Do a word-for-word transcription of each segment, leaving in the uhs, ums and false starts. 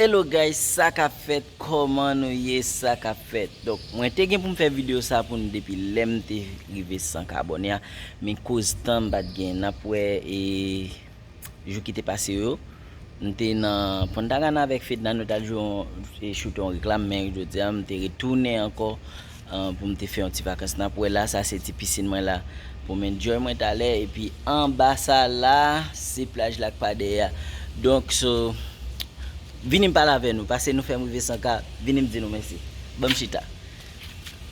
Hello guys, sa k ap fèt? Kòman nou ye? Sa k ap fèt? Donk, mwen te gen pou m fè videyo sa pou nou depi lè m te rive san k abòne a. Men koz tan m pa t gen, n ap wè e jou ki te pase yo. M te nan Punta Cana avèk Fedna, nou t al jwe yon, e, choute yon reklam, men jodi a m te retounen ankò an, pou m te fè yon ti vakans. N ap wè la, sa se ti pisin mwen la pou m enjoy mwen talè. Epi anba sa la, se plaj la k pa dèyè a. Donk, so, vini m pale avè nou, paske nou fè m rive san ka, vini m di nou mèsi. Ban m chita.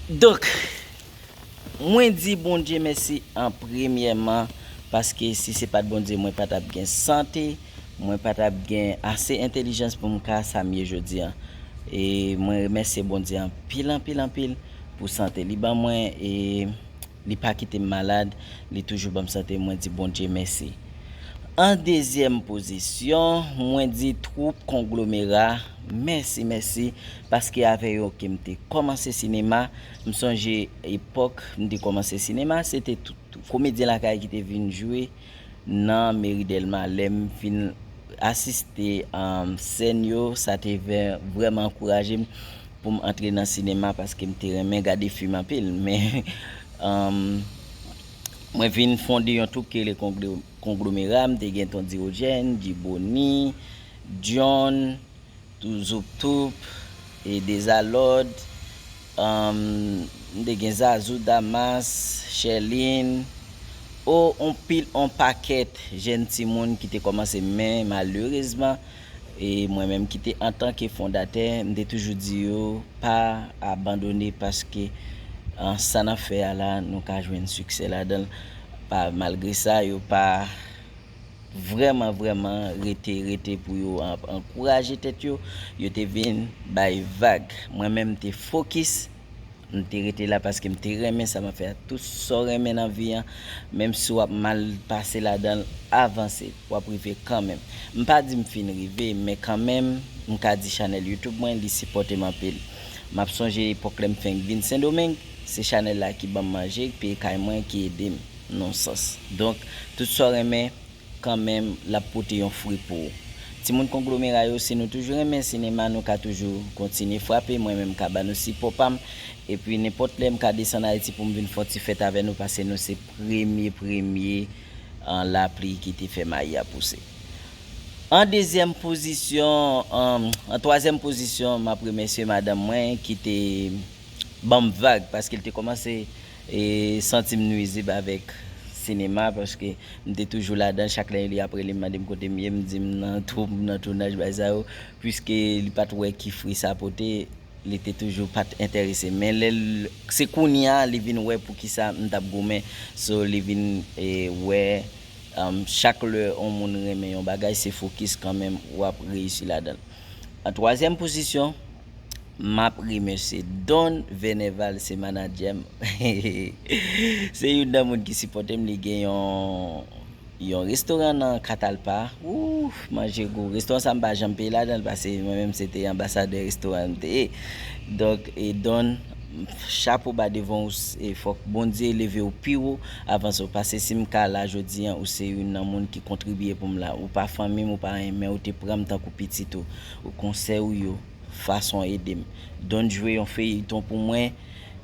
Donk, mwen di Bondye mèsi an premyèman, paske si se pa t Bondye, mwen pa t ap gen sante, mwen pa t ap gen ase entèlijans pou m ka sa m ye jodi a. E mwen remèsye Bondye anpil, anpil, anpil pou sante li ban mwen, e li pa kite m malad, li toujou ban m sante, mwen di Bondye mèsi. An dezyèm pozisyon, mwen di twoup Konglomera, mèsi, mèsi, paske avè yo ke m te kòmanse sinema. M sonje epòk m te kòmanse sinema, se te tout komedyen lakay ki te vin jwe nan Meri Dèlma. Lè m fin asiste, um, sèn yo, sa te vè-, vrèman ankouraje m pou m antre nan sinema, paske m te renmen gade fim anpil. Men, um, mwen vin fonde yon twoup ki rele Konglo-, Konglomera. M te gen Ton Dirojèn, Djiboni, John, Touzouptoup, e Dezalòd, um, m te gen Zazou, Damas, Chèlin, o, on pil, on pakèt jèn timoun ki te kòmanse, men malerezman, e mwen menm ki te antanke fondatè, m te toujou di yo pa abandone, paske, ah, sa n ap fè a la, nou ka jwenn siksè ladan l. Pa, malgre sa, yo pa vrèman, vrèman rete, rete pou yo an-, ankouraje tèt yo. Yo te vin bay vag. Mwen menm, m te fokis. M te rete la paske m te renmen sa m ap fè a. Tout sa w renmen nan vi an, menm si w ap mal pase ladan l, avanse. W ap rive kanmenm. M pa di m fin rive, men kanmenm, m ka di chanèl YouTube mwen, li sipòte m anpil. M ap sonje epòk lè m fenk vin Sendomeng, se chanèl la ki ban m manje, peye kay mwen, ki ede m nan yon sans. Donk, tout sa w renmen, kanmenm, l ap pote yon fwi pou ou. Timoun Konglomera yo, si nou toujou renmen sinema, nou ka toujou kontinye frape. Mwen menm, m ka ba nou sipò pa m. Epi, nenpòt lè, m ka desann Ayiti pou m vin fè yon ti fèt avè nou, paske nou se premye, premye, an, lapli ki te fè mayi a pouse. An dezyèm pozisyon, an, an twazyèm pozisyon, m ap remèsye madanm mwen ki te ban m vag, paske l te kòmanse, e, santi m nwizib avèk sinema, paske m te toujou ladan. Chak lè li ap rele m, mande m kote m ye, m di m nan twoup, m nan tounaj, bagay sa yo. Piske li pa t wè ki fwi sa pote, li te toujou pa t enterese. Men lè l, se kounye a, li vin wè poukisa m t ap goumen. So, li vin, e, wè, um, chak lè yon moun renmen yon bagay, se fokis kanmenm w ap reyisi ladan l. An twazyèm pozisyon, m ap remèsye Don Veneval, se manadjè m. Se youn nan moun ki sipòte m, li gen yon, yon restoran nan Katalpa. Ouf, manje gou. Restoran sa m pa janm peye ladan l, paske mwen menm se te anbasadè restoran m te ye. Donk, e Don, chapo ba devan w, e fòk Bondye leve w pi wo, avanse w. Paske si m ka la jodi a, ou se youn nan moun ki kontribye pou m la. Ou pa fanmi m, ou pa anyen, men ou te pran m tankou pitit ou. Ou konsèy ou yo, fason ede m. Don jwe yon feyton pou mwen,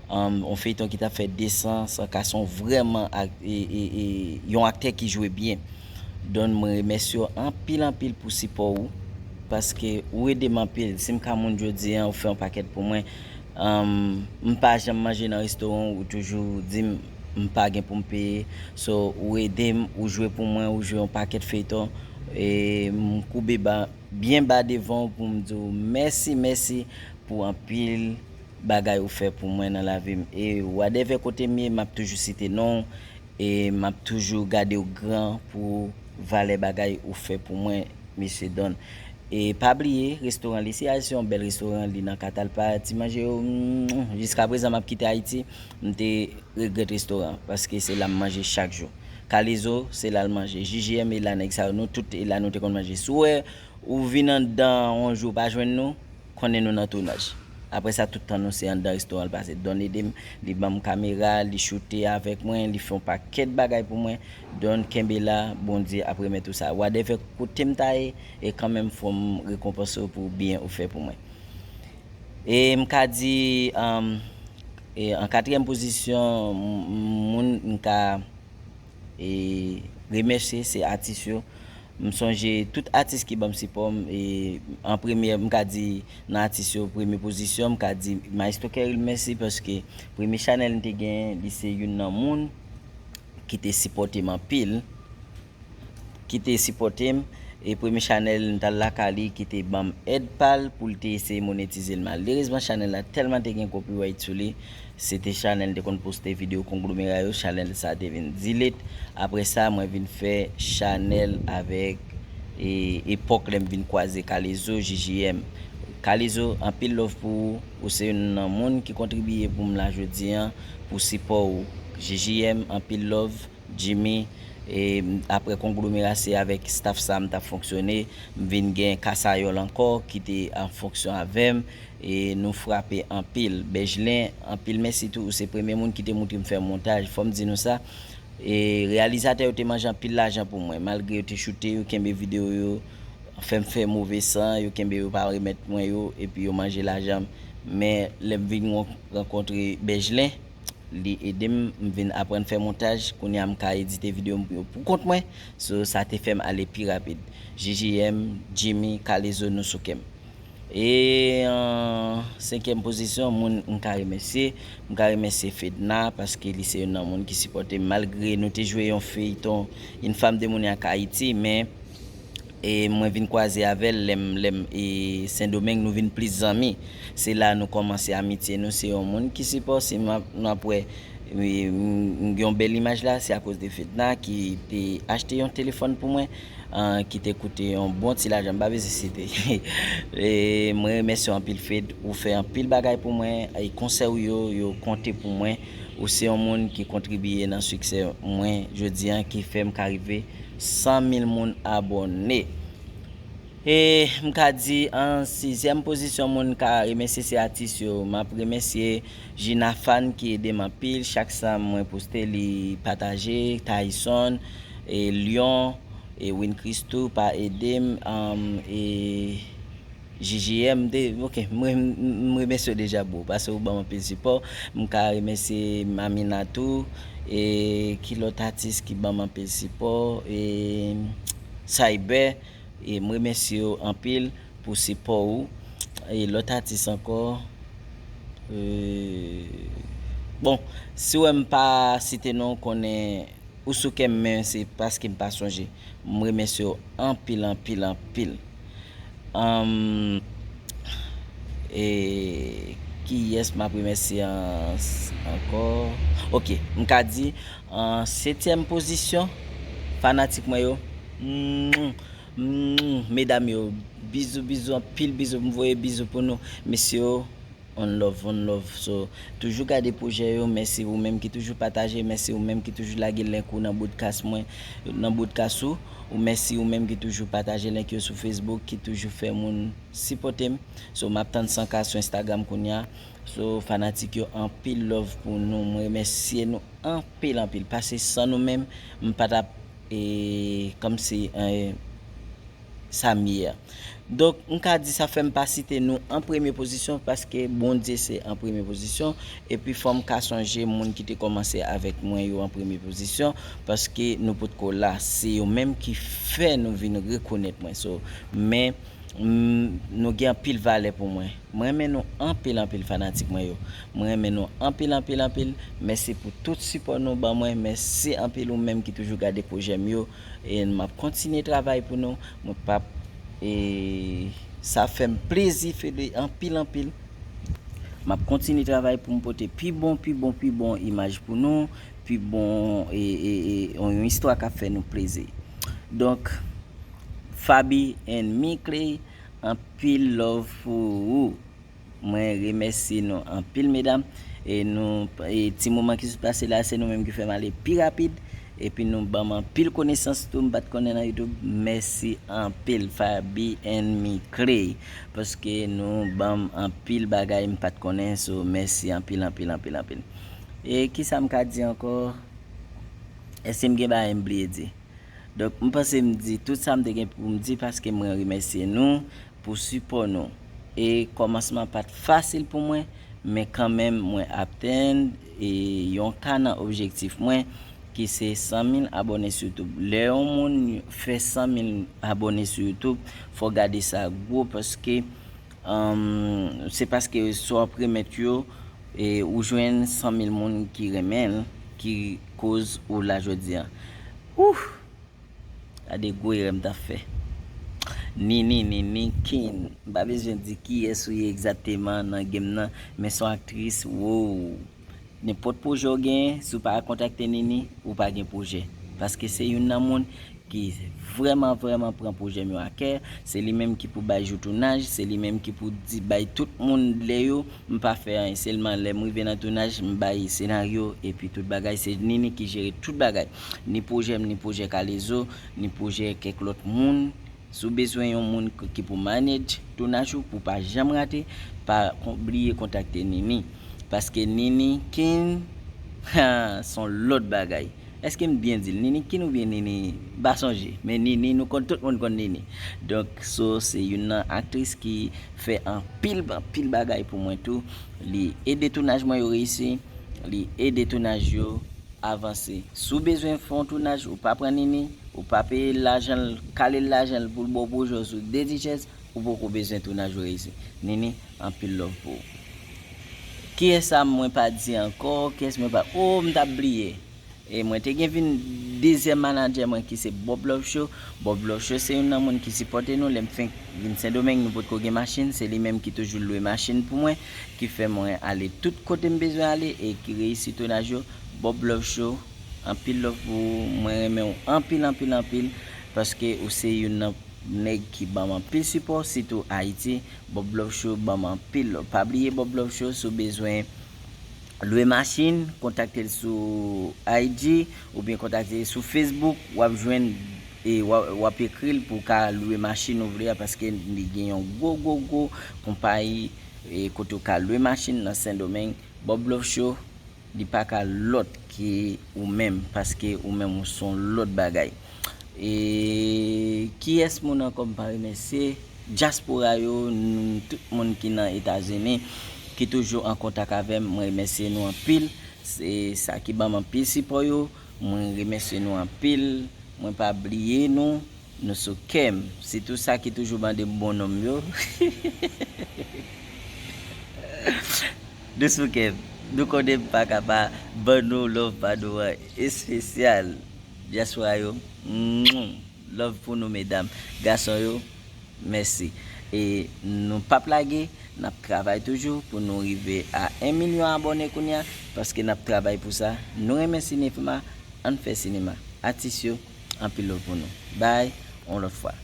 um, yon feyton ki t ap fè de san, san ka, se yon vrèman ak-, e, e, e, yon aktè ki jwe byen. Don, mwen remèsye w anpil, anpil pou sipò ou, paske ou ede m anpil. Si m ka moun jodi a, ou fè yon pakèt pou mwen. Um, m pa janm manje nan restoran, ou toujou di m, m pa gen pou m peye. So, ou ede m, ou jwe pou mwen, ou jwe yon pakèt feyton. E m koube ba, byen ba devan w pou m di w mèsi, mèsi pou anpil bagay ou fè pou mwen nan lavi m. E whatever kote m ye, m ap toujou site non w. E m ap toujou gade w gran pou valè bagay ou fè pou mwen, mesye Don. E pa bliye, restoran li, se, se yon bèl restoran, li nan Katalpa, ti manje yo, mm, jiska prezan m ap kite Ayiti, m te regrèt restoran, paske se la m manje chak jou. Kalezo, se la l manje. J J M, e la nèg sa yo, nou tout, e la nou te konn manje. Si w wè, ou vin anndan yon jou pa jwenn nou, konnen nou nan tounaj. Apre sa, tout tan nou se anndan restoran l pase. Don ede m, li ban m kamera, li choute avèk mwen, li fè yon pakèt bagay pou mwen. Don, kenbe la, Bondye ap remèt ou sa. Whatever kote m ta ye, e kanmenm fò m rekonpanse w pou byen ou fè pou mwen. E m ka di, um, e an katriyèm pozisyon, m- m- moun m ka e remèsye se atis yo. M sonje tout atis ki ban m sipò m, e an premye, m ka di nan atis yo, premye pozisyon, m ka di Maestro Keril mèsi, paske premye chanèl m te genyen, li se youn nan moun ki te sipòte m anpil, ki te sipòte m. E premye chanèl m t al lakay li ki te ban m èd pa l pou l te eseye monetize l. Malerezman, chanèl la tèlman te gen copyright sou li, se te chanèl te konn poste videyo konglomera yo, chanèl sa te vin delete. Apre sa, mwen vin fè chanèl avèk e, epòk lè m vin kwaze Kalezo, J J M. Kalezo, anpil love pou ou. Ou se youn nan moun ki kontribiye pou m la jodi an, pou sipò ou. J J M, anpil love. Jimmy, e, apre konglomera, se avèk staff sa m t ap fonksyone. M vin gen Kasayòl ankò ki te an fonksyon avè m. E nou frape anpil. Bèjlen, anpil mèsi tou. Ou se premye moun ki te moutre m fè montaj. Fò m di nou sa. E reyalizatè yo te manje anpil lajan pou mwen. Malgre yo te choute, yo kenbe videyo yo, fè m fè move san, yo kenbe yo pa remèt mwen yo, epi yo manje lajan m. Men lè m vin ran- rankontre Bèjlen, li ede m, m vin aprann fè montaj. Kounye a, m ka edite videyo m yo pou kont mwen. So, sa te fè m ale pi rapid. J J M, Jimmy, Kalezo, nou sou kè m. E an senkyèm pozisyon, moun m ka remèsye, m ka remèsye Fedna, paske li se youn nan moun ki sipòte m, malgre nou te jwe yon feyton, Une femme démoniaque Haïti, men e mwen vin kwaze avè l lè m, lè m e Sendomeng, nou vin plis zanmi. Se la nou kòmanse amitye nou. Se yon moun ki sipò, si m ap- nou ap wè, e, m- m- yon bèl imaj la, se akoz de Fedna ki te achte yon telefòn pou mwen, an, ki te koute yon bon ti lajan, m pa bezwen site. E mwen remèsye w anpil, Fed, ou fè anpil bagay pou mwen, e konsèy ou yo, yo konte pou mwen. Ou se yon moun ki kontribiye nan siksè mwen jodi an, ki fè m ka rive san mil moun abòne. E m ka di an sizyèm pozisyon moun ka remèsye se atis yo. M ap remèsye Gina Fan ki ede m anpil. Chak sa mwen poste, li pataje. Tyson, e Lyon, e Win Christou pa ede m. An, e J J M, de, ok, m, m, m remèsye w deja, bro, paske ou ban m anpil sipò. M ka remèsye Mamina tou, e ki lòt atis ki ban m anpil sipò, e Cyber, e m remèsye w anpil pou sipò ou. E lòt atis ankò, e, bon, si w wè m pa site non, konnen ou sou kè m, men se paske m pa sonje. M remèsye w anpil, anpil, anpil. Anm, e kiyès m ap remèsye an- ankò? Ok, m ka di, an setyèm pozisyon, fanatik mwen yo, mm, mm, medam yo, bizou, bizou, anpil bizou, m voye bizou pou nou, mesye yo. On love, on love. So, toujou gade pwojè yo. Mèsi ou menm ki toujou pataje. Mèsi ou menm ki toujou lage link ou nan podcast mwen, nan podcast ou. Ou mèsi ou menm ki toujou pataje link yo sou Facebook, ki toujou fè moun sipòte m. So, m ap tann san K sou Instagram kounye a. So, fanatik yo, anpil love pou nou. Mwen remèsye nou anpil, anpil. Paske san nou menm, m pa t ap, e, kòmsi, e, sa m ye a. Donk, m ka di sa fè m pa site nou an premye pozisyon, paske Bondye se an premye pozisyon, epi fò m ka sonje moun ki te kòmanse avèk mwen yo an premye pozisyon, paske nou potko la, se yo menm ki fè nou vin rekonèt mwen. So, men, m, nou gen anpil valè pou mwen. Mwen renmen nou anpil, anpil, fanatik mwen yo. Mwen renmen nou anpil, anpil, anpil. Mèsi pou tout sipò nou ban mwen. Mèsi anpil ou menm ki toujou gade pwojè m yo. E m ap kontinye travay pou nou. Mwen p ap, e sa fè m plezi, Fede, anpil, anpil. M ap kontinye travay pou m pote pi bon, pi bon, pi bon imaj pou nou, pi bon, e, e, e, yon, yon istwa k ap fè nou plezi. Donk, Faby and Mickley, anpil love pou ou. Mwen remèsye nou anpil, medam. E nou, e ti moman ki sot pase la, se nou menm ki fè m ale pi rapid. Epi nou ban m anpil konesans tou m pa t konnen nan YouTube. Mèsi anpil Faby and Mickley, paske nou ban m anpil bagay m pa t konnen. So mèsi anpil anpil anpil anpil. E kisa m ka di ankò? Èske m gen bagay m bliye di? Donk m panse m di tout sa m te gen pou m di, paske mwen remèsye nou pou sipò nou. E kòmansman pa t fasil pou mwen, men kanmenm mwen atenn e yon ka nan objektif mwen, ki se san mil abòne sou YouTube. Lè yon moun fè san mil abòne sou YouTube, fò gade sa gwo, paske um, se paske sa w ap remèt yo, e ou jwenn san mil moun ki renmen l, ki koz ou la jodi a. Ouh! Gade gwo erè m t ap fè. Nini, Nini Kin. M pa bezwen di kiyès ou ye egzakteman nan game nan, men se yon aktris, wow. Nenpòt pwojè w genyen, si w pa kontakte Nini, ou pa gen pwojè. Paske se youn nan moun ki vrèman, vrèman pran pwojè m yo a kè. Se li menm ki pou bay jou tounaj, se li menm ki pou di, bay tout moun lè yo. M pa fè anyen, sèlman lè m rive nan tounaj, m bay senaryo, epi tout bagay, se Nini ki jere tout bagay. Ni pwojè m, ni pwojè Kalezo, ni pwojè kèk lòt moun. Si w bezwen yon moun k- ki pou manage tounaj ou, pou w pa janm rate, pa kon- bliye kontakte Nini. Paske Nini Kin, ha, se yon lòt bagay. Èske m byen di l? Nini Kin oubyen Nini? M pa sonje. Men Nini, nou konn, tout moun konn Nini. Donk, so, se youn nan aktris ki fè anpil, anpil bagay pou mwen tou. Li ede tounaj mwen yo reyisi. Li ede tounaj yo avanse. Si w bezwen fè yon tounaj, ou pa pran Nini, ou pa peye l lajan l, kale l lajan l pou l ba w pwojè w sou de ti chèz, ou poko bezwen tounaj ou reyisi. Nini, anpil love pou ou. Kiyès sa mwen pa di ankò? Kiyès mwen pa, oh, m t ap bliye. E mwen te gen vin dezyèm manadjè mwen ki se Bob Love Show. Bob Love Show se youn nan moun ki sipòte nou. Lè m fenk vin Sendomeng, nou potko gen machin. Se li menm ki toujou lwe machin pou mwen, ki fè mwen ale tout kote m bezwen ale e ki reyisi tounaj yo. Bob Love Show, anpil love pou ou. Mwen renmen w anpil, anpil, anpil, paske ou se youn nan nèg ki ban m anpil sipò, sitou Ayiti. Bob Love Show ban m anpil love. Pa bliye Bob Love Show, si w bezwen lwe machin, kontakte l sou I G oubyen kontakte l sou Facebook. W ap jwenn e w ap, w ap ekri l pou w ka lwe machin ou vle a, paske li gen yon gwo, gwo, gwo konpayi e kote w ka lwe machin nan Sendomeng. Bob Love Show, li pa ka lòt ke ou menm, paske ou menm ou se yon lòt bagay. E kiyès moun ankò m pa remèsye? Dyaspora yo, n- tout moun ki nan Etazini, ki toujou an kontak avè m, mwen remèsye nou anpil. Se sa ki ban m anpil sipò yo. Mwen remèsye nou anpil. Mwen pa bliye nou. Nou sou kè m. Sitou sa ki toujou mande m bon non m yo. Nou sou kè m. Nou konnen m pa ka pa ban nou love pa nou an espesyal. Dyaspora yo, mwah. Love pou nou medam. Gason yo, mèsi. E nou p ap lage, n ap travay toujou pou nou rive a en milyon abòne kounye a, paske n ap travay pou sa. Nou renmen sinema, ann fè sinema. Atis yo, anpil love pou nou. Bye, yon lòt fwa.